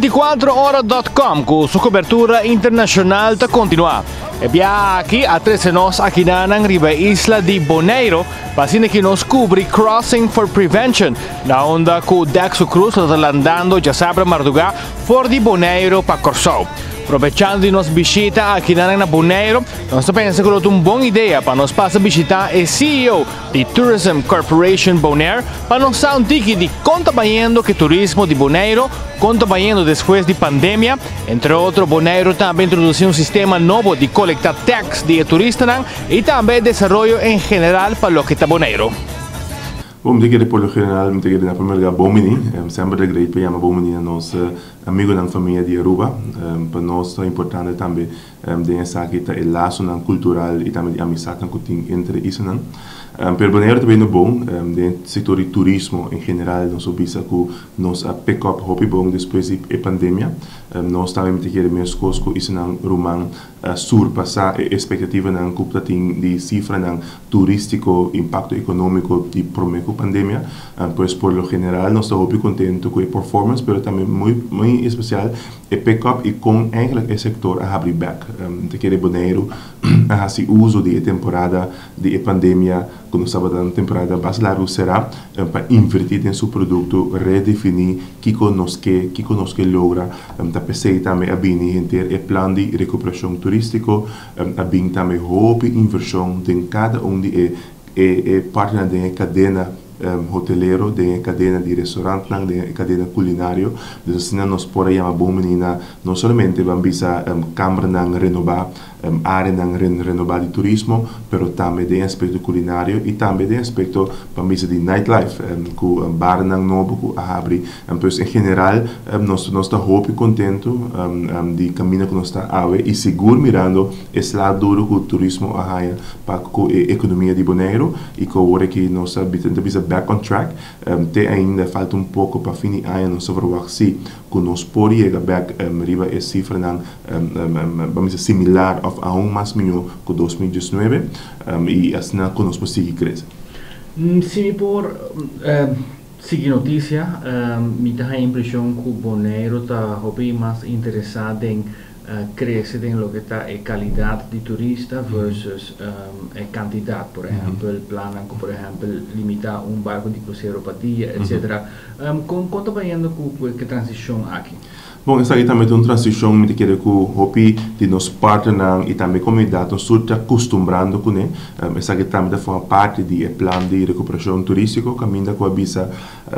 24ora.com ku su kobertura internashonal ta kontinuá. E biaha aki a trese nos akinan riba isla di Bonaire pa asina ku nos kubri Crossing for Prevention, na unda ku Dexo Cruz ta landando djasabra mardugá for di Bonaire pa Kòrsou. Aprovechando di nos bishita akinan na Bonaire, nos ta pensa ku ta un bon idea pa nos pasa bishitá e CEO di Tourism Corporation Bonaire pa nos sa un tiki di kon ta bayendo ku turismo di Bonaire, kon ta bayendo despues di pandemia. Entre otro, Bonaire tambe a introdusí un sistema nobo di kolektá tax di turistanan i tambe desaroyo en general pa loke ta Bonaire. Bon, mi por lo general, mi ta na promé lugá bon bini, semper ta great pa yama bon bini na nos amigunan, famia di Aruba. Pa nos ta importante tambe den esaki ta e lasonan kultural i tambe di amistat ku tin entre islanan. Pero Bonaire tambe ta bon, den sektor di turismo en general, nos a bisa ku nos a pick up hopi bon despues di pandemia. Nos tambe ta kere meskos ku islanan ruman surpasá e ekspektativanan ku tin di sifranan turístiko, impakto ekonómiko di promé ku pandemia. Pues por lo general nos ta hopi kontentu ku e performance, pero tambe muy muy espesial e pick up i kon eigenlijk e sektor a habri bèk. Ta kere Bonaire a hasi uso di e temporada di e pandemia, ku nos tabata un temporada basta largu será, pa invertí den su produkto, redefiní kiko nos ke logra. Ta p'esei tambe a bini henter e plan di rekuperashon turístiko, a bin tambe hopi invershon den kada un di e partner den e kadena hotelero, den kadena di restaurant, den kadena kulinario. Dus asina nos por yama bon bini na no solamente ban bisa kambernan renobá, áreanan renobá di turismo, pero tambe den aspekto kulinario i tambe den aspekto ban bisa di nightlife, ku barnan nobo ku a habri. Pues en general nos ta hopi kontentu di kaminda ku nos ta awe i sigur mirando e sla duru ku turismo a haña pa ku e ekonomia di Bonaire i ku awor ku nos ta bisa back on track. Te ainda falta un poko pa fin di aña, nos ta verwacht si ku nos por yega bèk riba e sifranan ban bisa similar òf aún mas mihó ku 2019 i asina ku nos por sigui krese. Si mi por sigui notisia, mi ta e impreshon ku Bonaire ta hopi mas interesá den krese den loke ta e kalidat di turista versus e kantidat, por ehèmpel, plannan ku, por ehèmpel, limitá un barku di krusero pa dia, etc. Kon ta bayendo ku e transishon aki? Bon, esaki tambe ta un transishon, mi ta kere ku hopi di nos partnernan i tambe komunidat nos tur ta kustumbrando kuné. Esaki tambe ta forma parti di e plan di rekuperashon turístiko, kaminda ku a bisa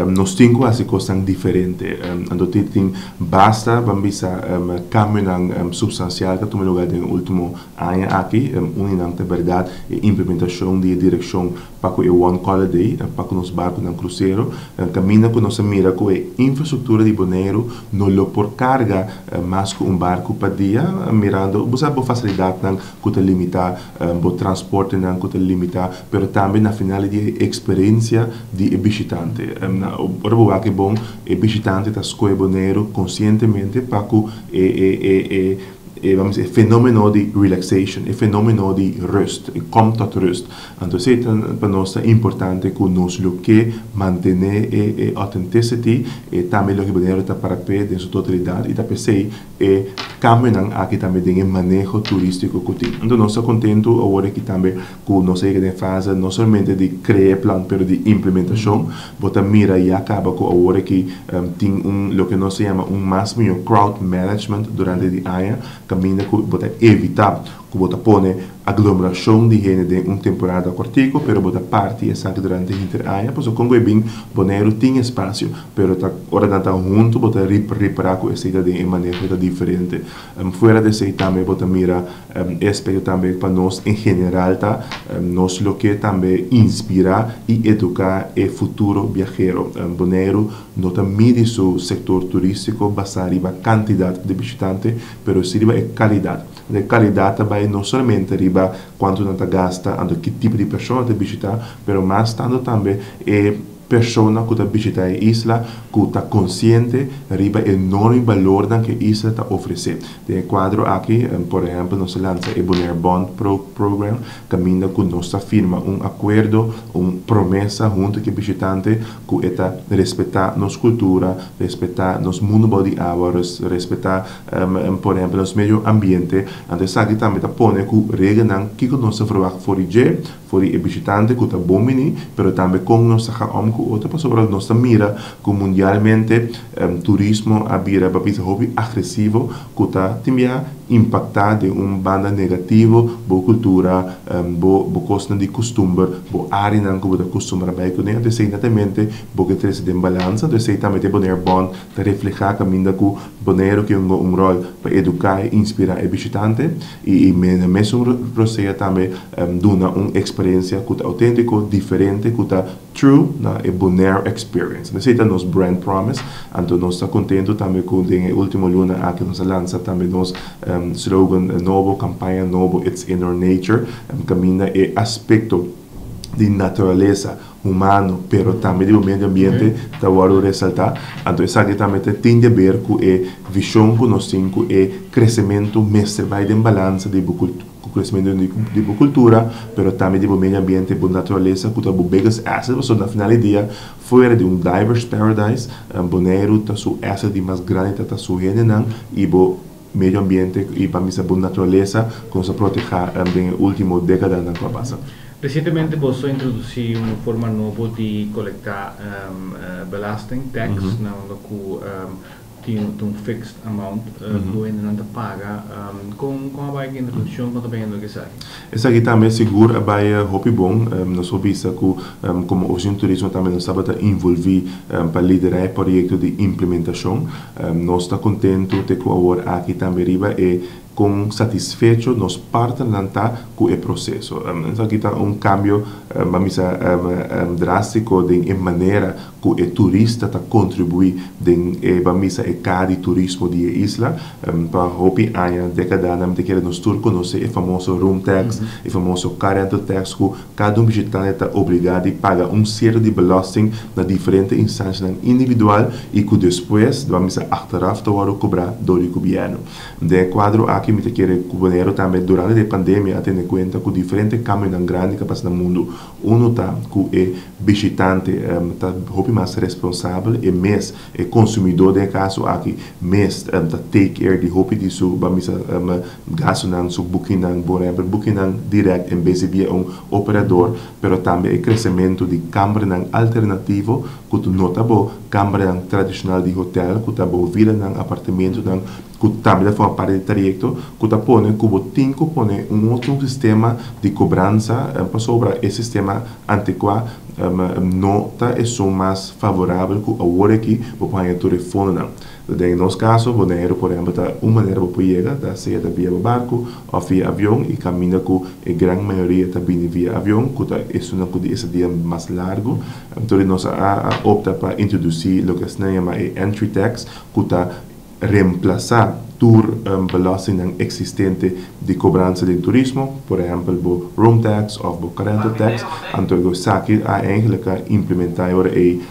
nos tin ku hasi kosnan diferente. Anto tin basta, ban bisa, kambionan supstansial ku a tuma lugá den último aña aki. Un di nan ta berdat e implementashon di direkshon pa ku e One Call a Day, pa ku nos barkunan krusero. Kaminda ku nos a mira ku e infrastruktura di Bonaire no lo por karga mas ku un barku pa dia, mirando bo sa bo fasilidatnan ku ta limitá, bo transportenan ku ta limitá, pero tambe na final di eksperensia di e bishitante. Ora bo wak bon, e bishitante ta skohe Bonaire konsientemente pa ku e, ban bisa, e fenómeno di relaxation, e fenómeno di rust, e kom tot rust. Anto, pa nos ta importante ku nos lo ke mantené e authenticity i tambe loke Bonaire ta para p'e den su totalidat i ta p'esei e kambionan aki tambe den e maneho turístiko ku tin. Anto, nos ta kontentu awor aki tambe ku nos a yega den fase no solamente di krea plan, pero di implementashon. Bo ta mira ya kaba ku awor aki tin un loke nos ta yama un mas mihó crowd management durante di aña, kaminda ku bo ta evitá ku bo ta pone aglomerashon di hende den un temporada kòrtiku, pero bo ta parti esaki durante henter aña. Pasobra kon ku bin Bonaire tin espasio, pero ta ora nan ta huntu bo ta ripará ku esei ta den e maneho ta diferente. Fuera di esei tambe bo ta mira e aspekto tambe pa nos en general ta nos lo ke tambe inspirá i eduká e futuro biahero. Bonaire no ta midi su sektor turístiko basá riba kantidat di bishitante, pero si riba e kalidat. E kalidat tambe no solamente riba kuantu nan ta gasta, anto ki tipo di persona ta bishitá, pero mas tantu tambe e Persona ku ta bishitá e isla ku ta konsiente riba e enorme balornan ku e isla ta ofresé. Den e kuadro aki, por ehèmpel, nos a lansa e Bonaire Bond Program, kaminda ku nos ta firma un akuerdo, un promesa huntu ku e bishitante ku e ta respetá nos kultura, respetá nos mundu bou di awa, respetá, por ehèmpel, nos medio ambiente. Anto esaki tambe ta pone ku regelnan kiko nos ta verwagt for di dje. For di e bishitante ku ta bon bini, pero tambe kon nos ta ga om ku otro pasobra nos ta mira ku mundialmente turismo a bira pa bisa hopi agresivo ku ta tin bia impaktá den un banda negativo bo kultura, bo bo kosnan di kustumber, bo áreanan ku bo ta kustumbrá bai kuné. Anto esei netamente bo ke trese den balansa. Anto esei tambe ta e Bonaire Bond ta reflehá kaminda ku Boneiru ke hunga un ròl pa eduká i inspirá e bishitante. I na mesun rosea tambe duna un eksperensia ku ta outéntiko, diferente, ku ta true na e Bonaire experience. Esei ta nos brand promise. Anto nos ta kontentu tambe ku den e último luna aki nos a lansa tambe nos slogan nobo, kampaña nobo It's in our nature, kaminda e aspekto di naturalesa humano pero tambe di bo medio ambiente ta wòrdu resaltá. Anto esaki tambe ta tin di aber ku e vishon ku nos tin ku e kresementu mester bai den balansa di bo ku kresementu di bo kultura pero tambe di bo medio ambiente, bo naturalesa ku ta bo biggest asset pasobra na final di dia fuera di un divers paradise Boneiru ta su asset di mas grandi ta ta su hendenan i bo medio ambiente i pa misa bo naturalesa ku nos a protehá den e último dékadanan ku a pasa. Resientemente boso a introdusí un forma nobo di kolektá belasting, tax, na unda ku tin un fixed amount ku hendenan ta paga. Kon kon a bai ku e introdukshon? Kon ta bayendo ku esaki? Esaki tambe sigur a bai hopi bon. Nos por bisa ku komo Ofisina di Turismo tambe nos tabata involví pa liderá e proyekto di implementashon. Nos ta kontentu te ku awor aki tambe riba e kon satisfecho nos partnernan ta ku e proseso. Esaki ta un kambio, ban bisa, drástiko den e manera ku e turista ta kontribuí den e, ban bisa, e kaha di turismo di e isla. Pa hopi aña, dékadanan, mi ta kere nos tur konosé e famoso room tax, e famoso car rental tax ku Kada un bishitante ta obligá di paga un sierto di belasting na diferente instanshanan individual i ku despues, dor misa achteraf, ta wòrdu kobrá dor di gobièrnu. Den e kuadro aki mi ta kere ku Boneiru tambe durante di e pandemia a tene kuenta ku diferente kambionan grandi ku a pasa na mundu. Unu ta ku e bishitante ta hopi mas responsabel, e mes, e konsumidó den e kaso aki mes ta take care di hopi di su, ban bisa, Gastunan, su bukinan, por ehempel bukinan direct en bes di via un operador, pero tambe e kresementu di kambernan alternativo ku ta no ta bo kambernan tradishonal di hotel, ku ta bo vilanan, apartementunan, ku tambe ta forma parti di trayekto, ku ta pone ku bo tin ku pone un otro sistema di kobransa pasobra e sistema antikuá no ta esun mas favorabel ku awor aki bo por haña tur e fondonan. Den nos kaso, Boneiru por ehèmpel ta un manera bo por yega, ta sea ta via bo barku òf via avion i kaminda ku e gran mayoria ta bini via avion ku ta esunnan ku di estadia mas largu. Anto di nos a opta pa introdusí loke asina yama e entry tax ku ta remplasá tur belastingnan eksistente di kobransa den turismo, por ehèmpel bo room tax òf bo car rental tax. Anto esaki a eigenlik a implementá e ora ei.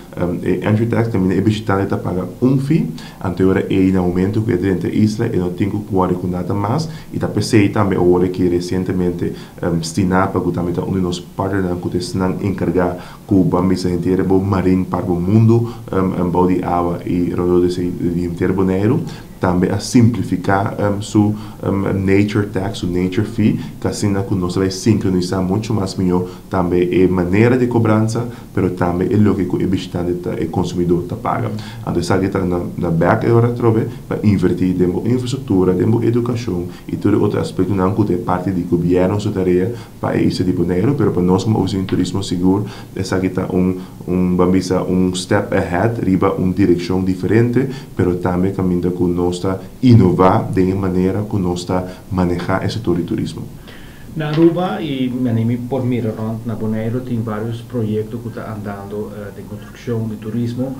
E entry tax kaminda e bishitante ta paga un fee, anto e ora ei na momento ku e drenta e isla e no tin ku wòrdu ku nada mas i ta p'esei tambe awor aki resientemente Stinapa ku tambe ta un di nos partnernan ku ta esnan enkargá ku ban bisa henter bo marin par bo mundu bou di awa i rondó di esei di henter Boneiru. Tambe a simplifiká su nature tax, su nature fee, ta asina ku nos ta bai sinkronisá muchu mas mihó tambe e manera di kobransa, pero tambe e loke ku e bishitante ta, e konsumidó ta paga. Anto esaki ta na na bèk e ora atrobe pa invertí den bo infrastruktura, den bo edukashon i tur e otro aspektonan ku ta e parti di gobièrnu su tarea pa e isla di Boneiru, pero pa nos komo Ofisina di Turismo sigur esaki ta un un ban bisa un step ahead riba un direkshon diferente, pero tambe kaminda ku nos ta inová den e manera ku nos ta manehá e sektor di turismo. Na Aruba y mi por mira rond na Bonaire tin varios proyecto cu ta andando di construccion di turismo,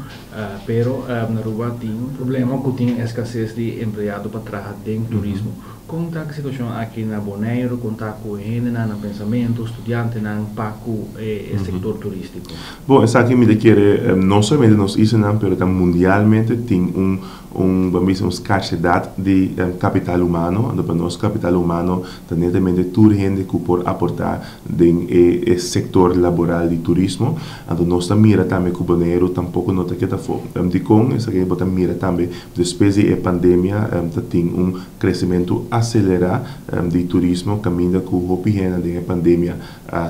pero na Aruba tin un problema cu tin escases di empleado pa traha den turismo. Con ta e situacion aki na Bonaire, con ta cu hendenan na pensamento, studiantenan pa cu e sector turistico? Bon, esaki mi ta kere no solamente nos islanan, pero tambe mundialmente tin un, ban bisa, un scarsedad di capital humano. Anto pa nos capital humano ta netamente tur hende cu por aporta den e sector laboral di turismo. Anto nos ta mira tambe cu Bonaire tampoco no ta keda afo. Dicon esaki? Bo ta mira tambe despues di e pandemia ta tin un crecemento acelera di turismo, caminda cu hopi hende den e pandemia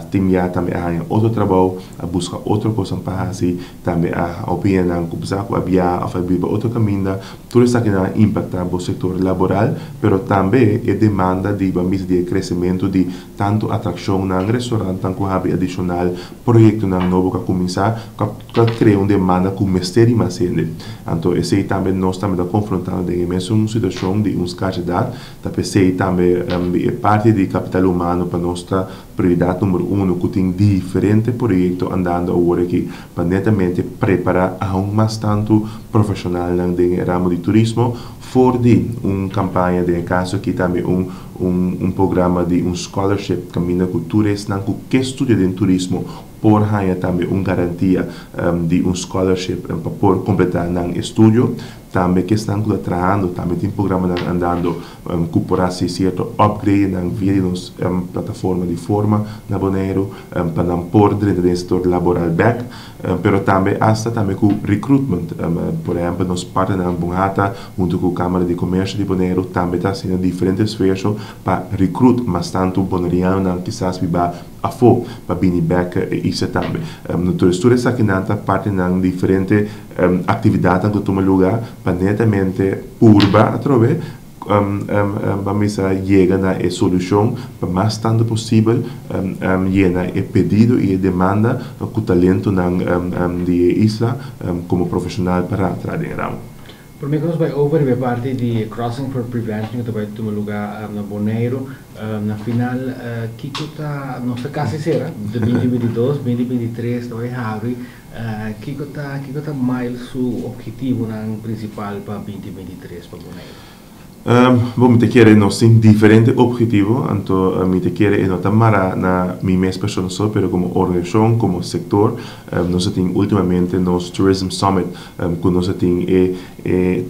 tin ya tambe a haña otro trabou, a busca otro cos pa haci, tambe a hopi hendenan cu bisa cu a biaha of a biba otro caminda. Tur esakinan a impacta bo sector laboral, pero tambe e demanda di, ban bisa, di e crecemento di tanto atraccionnan, restaurantnan cu habri adicional, proyectonan nobo cu a cuminsa, cu a crea un demanda cu mester di mas hende. Anto esey tambe nos tambe ta confrontando den e mesun situacion di un scarsedad. Ta p'esey tambe e parti di capital humano pa nos ta prioridad number 1, cu tin diferente proyecto andando awor aki pa netamente prepara aun mas tanto profesionalnan den e ramo di turismo for di un campaña, den e caso aki tambe un programa di un scholarship caminda cu turistanan cu ke studia den turismo por haña tambe un garantia di un scholarship pa por completa nan estudio. Tambe cu esnan cu ta trahando, tambe tin programanan andando cu por haci cierto upgrade nan via di nos plataforma di forma na Bonaire pa nan por drenta den sector laboral back, pero tambe hasta tambe cu recruitment. Por ehempel, nos partnernan Bonhata hunto cu Camara di Comercio di Bonaire tambe ta haciendo diferente esfuerso pa recruit mas tanto bonerianonan kisas biba afo pa bini back e isla tambe. Anto, tur esakinan ta partinan diferente actividadnan cu ta tuma luga pa netamente purba atrobe ban bisa yega na e solucion pa mas tanto posibel yena e pedido y e demanda cu talentonan di e isla como profesional pa traha den e ramo. Prome cu nos bay over e parti di Crossing for Prevention cu ta bay tuma luga na Bonaire, na final, kico ta, nos ta casi cera, di 2022, 2023, ta bay habri, kico ta Miles su obhetivonan principal pa 2023 pa Bonaire? Bon, mi ta kere nos tin diferente obhetivo, anto mi ta kere no ta mara na mi mes persona so, pero como organisacion, como sector, nos tin ultimamente nos Tourism Summit, cu nos tin e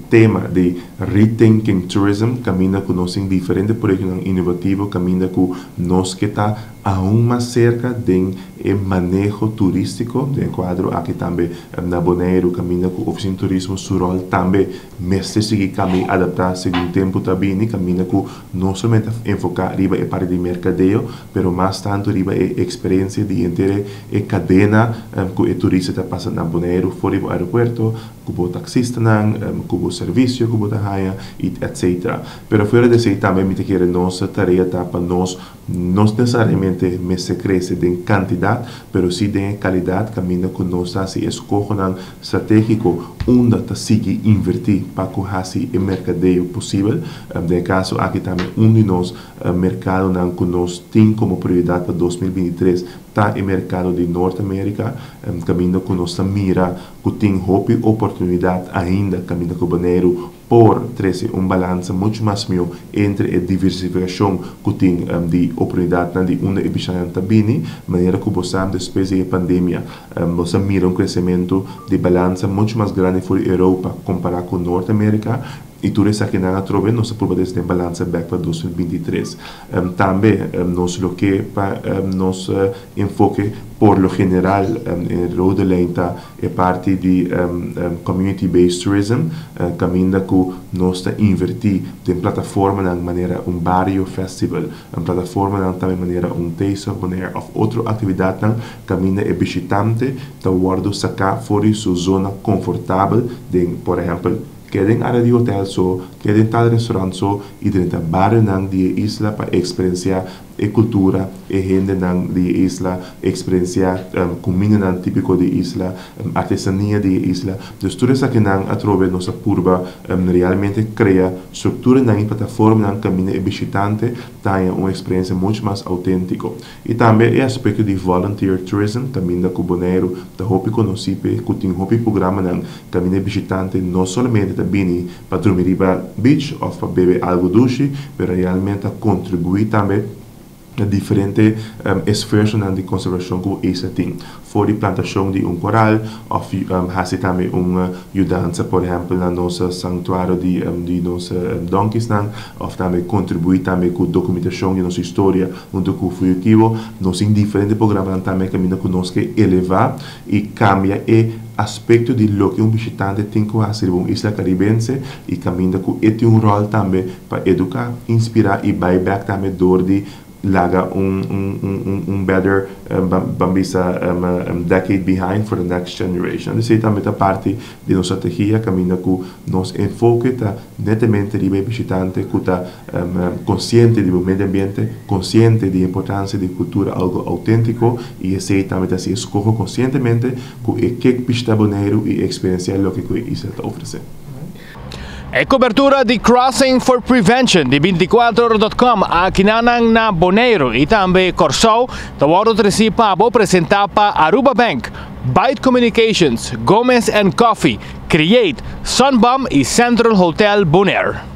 tema di Rethinking Tourism, caminda cu nos tin diferente proyecto inovativo, caminda cu nos ke ta aun mas cerca den e maneho turistico, den cuadro aki tambe na Bonaire, caminda cu Oficina di Turismo su rol tambe mester sigui cambia, adapta segun tempo ta bini, caminda cu no solamente enfoca riba e parti di mercadeo, pero mas tanto riba e experiencia di henter e cadena cu e turista ta pasa na Bonaire, for di aeropuerto, cu bo taxistanan, cu bo servicio cu bo ta haya, etc. Pero fuera di esey tambe mi ta kere nos tarea ta pa nos no necesariamente mester crece den cantidad, pero si den calidad, caminda cu nos haci escohonan strategico unda ta sigui inverti pa cu haci e mercadeo posibel. Den caso aki tambe un di nos mercadonan cu nos tin como prioridad pa 2023 ta e mercado di Norte America, caminda cu nos ta mira cu tin hopi oportunidad ainda, caminda cu Bonaire por trece un balansa mucho mas miho entre e diversificacion cu tin di oportunidad di unda e bishanan ta bini, manera cu bo sa, despues di pandemia, bo a mira un crecemento di balansa mucho mas grandi for Europa compara cu Norte America y tur esakinan atrobe nos a purba den balansa back pa 2023. Tambe nos loke pa nos enfoke por lo general den rode lijn ta e parti di community-based tourism, caminda cu nos ta inverti den plataformanan manera un Bario Festival, un plataformanan tambe manera un Taste of Bonaire of otro actividadnan caminda e bishitante ta wordo saca for di su zona comfortabel den, por ehempel, Keda den área di hotel so, keda den tal restaurant so i drenta barionan di e isla pa eksperensiá e kultura, e hendenan di e isla, eksperensiá kumindanan típiko di e isla, artesania di e isla. Dus tur esakinan atrobe nos a purba realmente krea strukturanan i plataformanan kaminda e bishitante ta haña un eksperensia muchu mas outéntiko. I tambe e aspekto di volunteer tourism kaminda ku Boneiru ta hopi konosí p'e ku tin hopi programanan kaminda e bishitante no solamente ta bini pa drumi riba beach òf pa bebe algu dushi, pero realmente ta kontribuí tambe na diferente esfuersonan di konservashon ku isla tin, for di plantashon di un koral òf hasi tambe un yudansa por ehèmpel na nos sanktuario di di nos donkisnan òf tambe kontribuí tambe ku dokumentashon di nos historia huntu ku Fuyukibo. Nos tin diferente programanan tambe kaminda ku nos ke elevá i kambia e aspekto di loke un bishitante tin ku hasi riba un isla karibense i kaminda ku e tin un ròl tambe pa eduká, inspirá i bai bèk tambe dor di laga un un un un better, ban bisa, decade behind for the next generation. Esei tambe ta parti di nos strategia kaminda ku nos enfoke ta netamente riba e bishitante ku ta konsiente di bo medio ambiente, konsiente di e importansia di kultura algu outéntiko i esei tambe ta hasi eskoho konsientemente ku e ke bishita Boneiru i eksperensiá loke ku e isla ta ofresé. E kobertura di Crossing for Prevention di 24ora.com akinanan na Boneiru i tambe Kòrsou ta wòrdu tresí pa bo presentá pa Aruba Bank, Byte Communications, Gomez and Coffee, Create, Sunbum i Central Hotel Bonaire.